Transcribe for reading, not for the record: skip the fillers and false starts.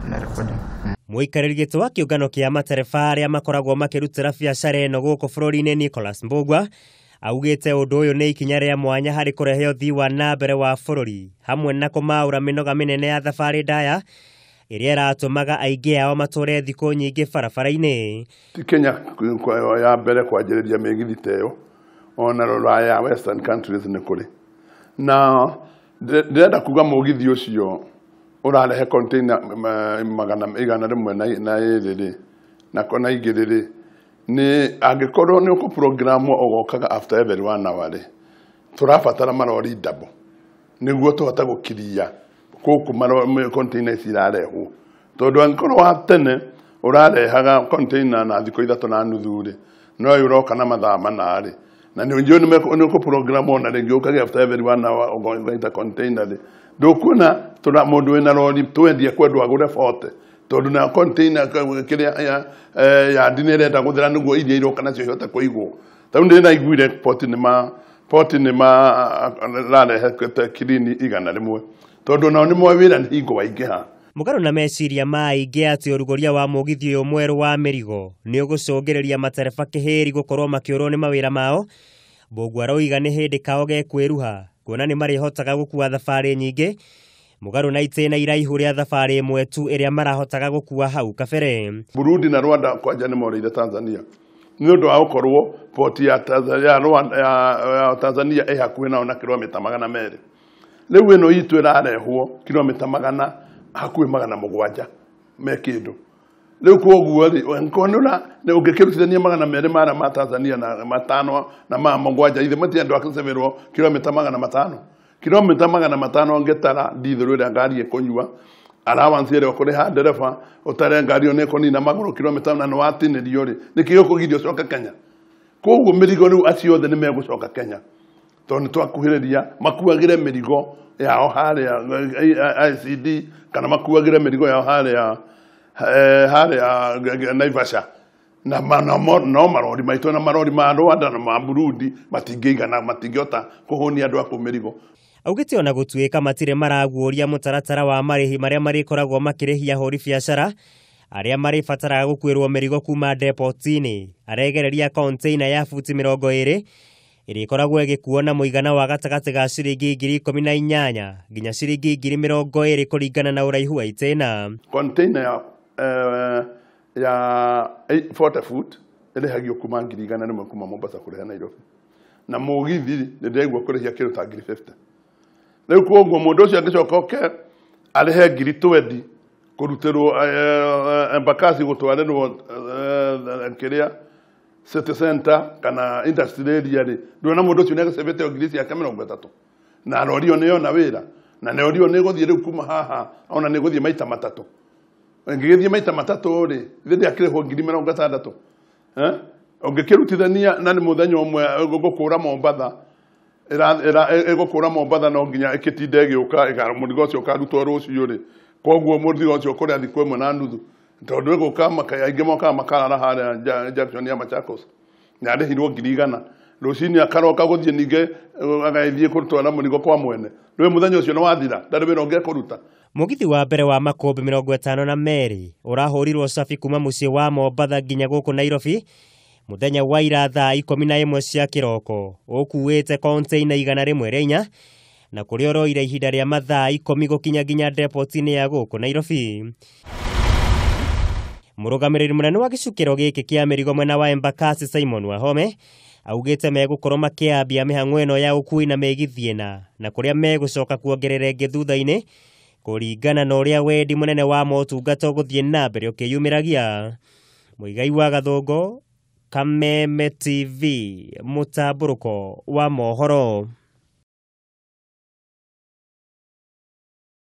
Na recording. Mũikarĩri gĩtĩ wa kĩũngano kĩa matereba arĩa makoragwo makĩrutĩra biacara ĩno gũkũ bũrũri-inĩ Nicholas Mbugua augĩte ũndũ ũyũ nĩ ikinya rĩa mwanya harĩ kũrehe ũthii wa na mbere wa bũrũri hamwe na kũmaũra mĩnoga mĩnene ya thabarĩ ndaya ĩrĩa ĩratũmaga aingĩ ao matũre thikũ nyingĩ barabara-inĩ. Ti Kenya ya mbere kwanjĩrĩria mĩgithi ta ĩyo, ona rũraya western countries nĩ kũrĩ. Na ndĩrenda kuga mũgithi ũcio ũrarehe container magana igana rĩmwe na ĩrĩ rĩ, na kona igĩrĩ rĩ, nĩ angĩkorwo nĩ ũkũprogramwo ũgokaga after every 1 hour rĩ, tũrabatara marori double nĩguo tũhote gũkiria gũkũ container ici irarehwo. Tondũ angĩkorwo wa tene ũrarehaga container na thikũ 3.5 rĩ, no ũyũ ũroka na mathaa 4 rĩ, na nĩ njũĩ nĩ ũkũprogramwo na rĩngĩ ũkagĩa after every 1 hour ũgaita container rĩ, ndũkuona tũra mũndũ wĩna rori twendie kwendwo agũre 40 tondũ na container kĩrĩa ya ndini ĩrenda gũthira nĩguo iria iroka nacio ihote kũigwo. Tarĩu ndĩraiguire port nĩ mararehete kirini 100 tondũ nao nĩ moĩ wĩra nĩ hingo waingĩha. Mũgarũ na meciria ma aingĩ atĩ ũrugũria wa mũgithi ũyũ mwerũ wa mĩrigo nĩ ũgũcũngĩrĩria matereba kĩhĩri gũkorwo makĩũrwo nĩ mawĩra mao, Mbugua aroiga nĩ hĩndĩ kao gekwĩruha kuona nĩ marĩhotaga gũkua thabarĩ nyingĩ mũgarũ na itĩna iraihu rĩa thabarĩ ĩmwe tu ĩrĩa marahotaga gũkua hau kabere. Burundi na Rwanda kwanja nĩ morĩire Tanzania nĩ ũndũ wa gũkorwo port ya Tanzania, Rwanda, ya Tanzania ĩ hakuhĩ nao na kilomita 200. Rĩu ĩno itũ ĩrarehwo kilomita magana hakuhĩ 700 me kĩndũ. Rĩu koguo rĩ, angĩkorwo nĩ ũngĩkĩrutithania 200 mara ma Tanzania na 5 na ma 7, ithe matiendwo akĩceberwo kilomita 500. Kilomita 500 ngĩtara ndithũrũ ĩrĩa ngari ĩkũnyua, allowance ĩrĩa ũkũrĩha ndereba, ũtare ngari ĩyo nĩ ĩkũnina magũrũ kilomita na nĩ watinĩrio rĩ, nĩkĩ gĩkũgiria ũcoke Kenya? Koguo mĩrigo rĩu acio othe nĩ megũcoka Kenya tondũ nĩ twakuhĩrĩria makuagĩre mĩrigo yao harĩa ICD kana makuagĩre mĩrigo yao harĩa harĩa Naivasha. Na no marori maitũ na marori ma Rwanda na ma Burundi matingĩigana, matingĩhota kũhũnia andũ a kũu mĩrigo. Augĩte ona gũtuĩka matirĩ maraguũria mũtaratara wa marĩhi marĩa marĩkoragwo makĩrĩhia ahũri biacara arĩa marĩbataraga gũkuĩrwo mĩrigo kuma depot-inĩ, aregereria container ya buti 20 ĩrĩkoragwo ĩgĩkuo na mũigana wa gatagatĩ ga ciringi 18,000 nginya ciringi 20,000 kũringana na ũraihu wa itĩna. Container ya 40 foot ĩrĩhagio kuma 100,000 kuma Mombasa kũrehe Nairobi, na mũgithi nĩ ndĩraigua kũrĩhia kĩndũ ta 50,000. Rĩu koguo mũndũ ũcio angĩcoka oke arĩhe 20,000 kũrutĩrwo Embakasi gũtwarĩrwo kĩrĩa city center kana industry area rĩ, ndũrona mũndũ ũcio nĩ agĩcebete ngiri ciake 30, na rori ĩyo nĩ yona wĩra, na rori ĩyo nĩ ĩgũthiĩ rĩu kuma haha ona nĩ ĩgũthiĩ maita 3. Ĩngĩgĩthiĩ maita 3 rĩ, ithe ndĩakĩrĩhwo 60,000. Ũngĩkĩrutithania na nĩ mũthenya ũmwe gũkũra Mombatha, ĩgũkũra Mombatha no nginya ĩkĩtinde ĩgĩũka, mũrigo ũcio ũkarutwo rũciũ rĩ, koguo mũrigo ũcio ũkũrĩa thikũ 1.5, tondũ ĩgũka aingĩ mokaga makarara harĩa junction ya Machakos na arĩhirwo 100,000, rũcinĩ akaroka gũthiĩ ningĩ agagĩthiĩ kũtwara mũrigo kwa mwene, rĩu mũthenya ũcio nĩ wathira, ndarĩ wĩra ũngĩ ekũruta. Mũgithi wa mbere wa makũmbĩ 52 ũrahũrirwo cabi kuma mũciĩ wa Mombatha nginya gũkũ Nairobi mũthenya wa ira thaa 11 cia kĩroko, ũkuĩte container 104 na kũrĩa ũroire ihinda rĩa mathaa 10 gũkinya nginya depot-inĩ ya gũkũ Nairobi. Mũrũgamĩrĩri mũnene wa gĩcukĩro gĩkĩ kĩa mĩrigo mwena wa Embakasi Simon Wahome augĩte megũkorwo makĩambia mĩhang'o ĩno ya ũkui na mĩgithi ĩna na kũrĩa megũcoka kuongerera ĩngĩ thutha-inĩ kũringana na ũrĩa wendi mũnene wa motungata ũgũthiĩ na mbere ũkĩyumĩragia. Mũigai wa Gathũngũ, Kameme TV, mũtambũrũko wa mohoro.